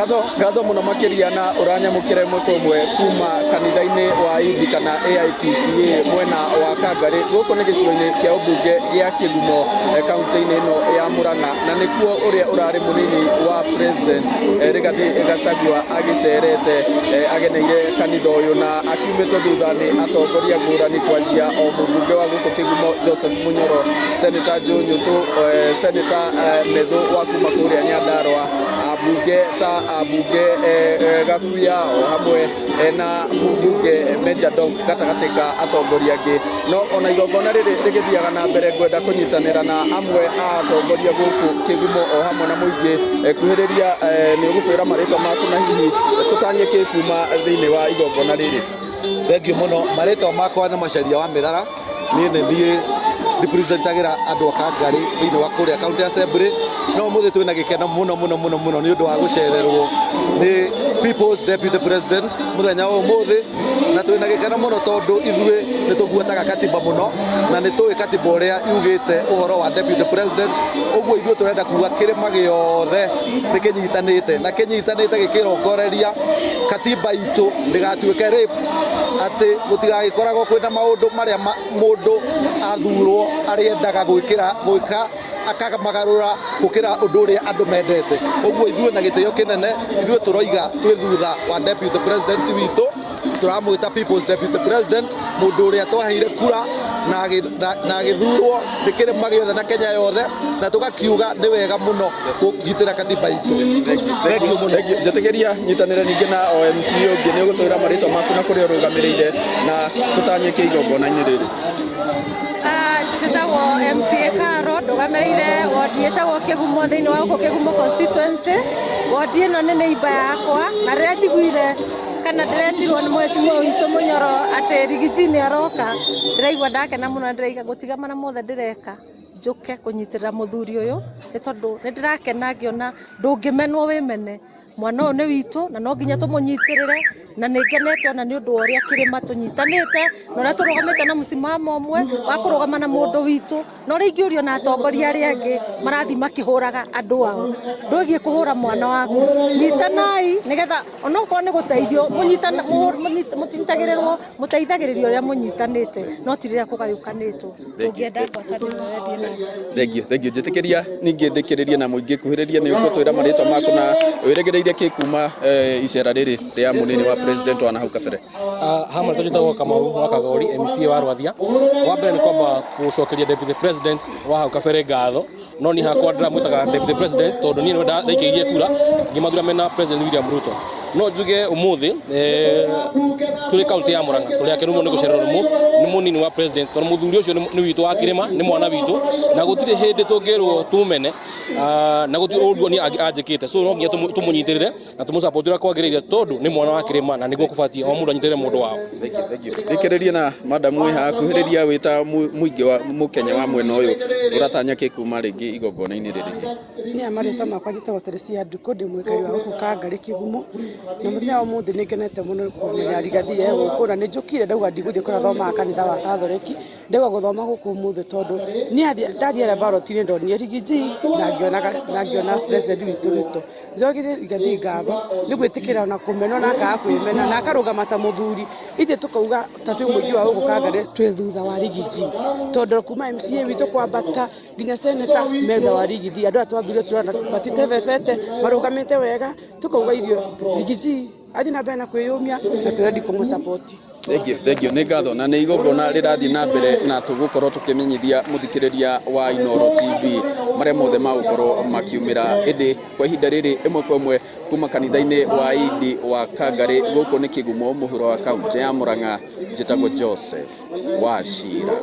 Ngatho, ngatho muno makiria na uranyamukira ĩmwe kwa ĩmwe kuma kanitha-inĩ wa Indi kana AIPCA mwena wa Kangarĩ. Gũkũ nĩ gĩcigo-inĩ kĩa ũmbunge gĩa Kĩgumo, kaunti-inĩ ĩno ya Murang'a, na nĩkuo ũrĩa ũrarĩ mũnini wa president, Rigathi Gachagua, agĩcerete, ageneire kanitha ũyũ na akiumĩtwo thutha nĩ atongoria ngũrani, kwanjia o mũmbunge wa gũkũ Kĩgumo Joseph Munyoro, Senator Joe Nyutu, Senator Methu wa kuma kũrĩa Nyandarua, ambunge ta ambunge Gakuya o hamwe na mũmbunge Major Donk gatagatĩ ka atongoria angĩ. No ona igongona rĩrĩ rĩgĩthiaga na mbere, ngwenda kũnyitanĩra na amwe a atongoria gũkũ Kĩgumo o hamwe na mũingĩ. Kuhĩrĩria, nĩ ũgũtwĩra marĩtwa maku na hihi tũtanye kĩ kuma thĩinĩ wa igongona rĩrĩ. Thengiũ mũno. Marĩtwa makwa nĩ Macaria wa Mĩrara. Niĩ nĩ niĩ representagĩra andũ a Kangarĩ thĩinĩ wa kũrĩa County Assembly. No ũmũthĩ twĩna gĩkeno mũno mũno mũno mũno nĩ ũndũ wa gũcererwo nĩ People's Deputy President mũthenya wa ũmũthĩ, na twĩna gĩkeno mũno tondũ ithuĩ nĩ tũbuataga katiba mũno na nĩ tũĩ katiba ũrĩa yugĩte ũhoro wa Deputy President. Ũguo ithuĩ tũrenda kuga kĩrĩma gĩothe nĩ kĩnyitanĩte na kĩnyitanĩte gĩkĩrongoreria katiba itũ ndĩgatuĩke raped, atĩ gũtigagĩkoragwo kwĩna maũndũ marĩa mũndũ athurwo arĩendaga gwĩkĩra gwĩka akamagarũra gũkĩra ũndũ ũrĩa andũ mendete. Ũguo ithuĩ na gĩtĩo kĩnene ithuĩ tũroiga twĩ thutha wa Deputy President witũ. Tũramwĩta People's Deputy President, mũndũ ũrĩa twaheire kura na agĩthurwo nĩ kĩrĩma gĩothe na Kenya yothe, na tũgakiuga nĩ wega mũno kũgitĩra katiba itũ. Thengiũ mũno. Njĩtĩkĩria nyitanĩre ningĩ na OMC ũngĩ. Nĩ ũgũtwĩra marĩtwa maku na kũrĩa ũrũgamĩrĩire na tũtanye kĩ igongona-inĩ rĩrĩ. Njĩtagwo MCA Karo, ndũgamĩrĩire wondi ĩtagwo Kĩgumo thĩinĩ wa gũkũ Kĩgumo constituency. Wondi ĩno nĩ neighbor yakwa, na rĩrĩa njiguire kana ndĩretirwo nĩ mheshimiwa witũ Mũnyoro atĩ Rigiji nĩ aroka, ndĩraigua ndakena mũno na ndĩraiga gũtiga mara mothe ndĩreka njũke kũnyitĩrĩra mũthuri ũyũ, nĩ tondũ nĩ ndĩrakena ngĩona ndũngĩmenwo wĩmene. Mwana ũyũ nĩ witũ na no nginya tũmũnyitĩrĩre, na nĩ ngenete ona nĩ ũndũ wa ũrĩa kĩrĩma tũnyitanĩte na ũrĩa tũrũgamĩte na mũsimamo ũmwe wa kũrũgama na mũndũ witũ. Na ũrĩa ingĩũrio na atongoria arĩa angĩ marathiĩ makĩhũraga andũ ao, ndwĩgiĩ kũhũra mwana waku. Nyitanai nĩgetha onokorwo nĩ gũteithio mũnyitagĩrĩrwo, mũteithagĩrĩrio ũrĩa mũnyitanĩte, no ti rĩrĩa kũgayũkanĩtwo. Tũngĩenda ngwatanĩro ĩyo ĩthiĩ na mbere. Thengiũ, thengiũ. Njĩtĩkĩria ningĩ ndĩkĩrĩrie na mũingĩ. Kuhĩrĩria, nĩ ũgũtwĩra marĩtwa maku na wĩrĩgĩrĩire kĩ kuma icera rĩrĩ rĩa mũnini wa president wa nahau kabere. Hamwe tũnjĩtagwo Kamau wa Kagori, MCA wa Rwathia. Wa mbere nĩ kwamba gũcokeria Deputy President wa hau kabere ngatho, no niĩ hakwa ndĩramwĩtaga Deputy President tondũ niĩ nĩwe ndaikĩirie kura ngĩmathura mena President William Ruto. No njuge ũmũthĩ tũrĩ kaunti ya Murang'a tũrĩ akenu mũno nĩ gũcererwo nĩ mũnini wa president, tondũ mũthuri ũcio nĩ witũ wa kĩrĩma, nĩ mwana witũ, na gũtirĩ hĩndĩ tũngĩrwo tumene, na gũtirĩ ũru niĩ anjĩkĩte. So no nginya tũmũnyitĩrĩre na tũmũ-support ũrĩa kwagĩrĩire, tondũ nĩ mwana wa kĩrĩma na nĩguo kũbatiĩ o mũndũ anyitĩrĩre mũndũ wao. Thikĩrĩrie na madam wĩ haha. Kuhĩrĩria, wĩ ta mũingĩ wa mũkenya wa mwena ũyũ, ũratanya kĩ kuma rĩngĩ igongona-inĩ rĩrĩ? Niĩ marĩtwa makwa njĩtagwo Teresia Ndukũ, ndĩ mũikari wa gũkũ Kangarĩ Kĩgumo, na mũthenya wa ũmũthĩ nĩ ngenete mũno kũmenya Rigathi e gũkũ, na nĩ njũkire ndauga ndigũthiĩ kũrĩa thomaga kanitha wa Katholeki, ndauga gũthoma gũkũ ũmũthĩ tondũ niĩ ndathiĩ harĩa ballot-inĩ ndonire Rigiji na ngĩona president witũ Ruto. Njokerie Rigathi ngatho nĩ gwĩtĩkĩra ona kũmenwo na akaga kwĩmena na akarũgama ta mũthuri. Ithuĩ tũkauga ta twĩ mũingĩ wa gũkũ Kangarĩ twĩ thutha wa Rigiji, tondũ kuma MCA witũ kwambata nginya senator me thutha wa Rigiji. Andũ aya twathurire tũrona matitebebete, marũgamĩte wega, tũkauga ithuĩ Rigiji athiĩ na mbere na kwĩyũmia na tũrendi kũmũ support. Thengiũ, thengiũ, nĩ ngatho. Na nĩ igongona rĩrathiĩ na mbere na tũgũkorwo tũkĩmenyithia mũthikĩrĩria wa Inooro TV marĩa mothe magũkorwo makiumĩra. Ĩndĩ kwa ihinda rĩrĩ, ĩmwe kwa ĩmwe kuma kanitha-inĩ wa Indi wa Kangarĩ, gũkũ nĩ Kĩgumo mũhuro wa kaunti ya Murang'a, njĩtagwo Joseph Wachira.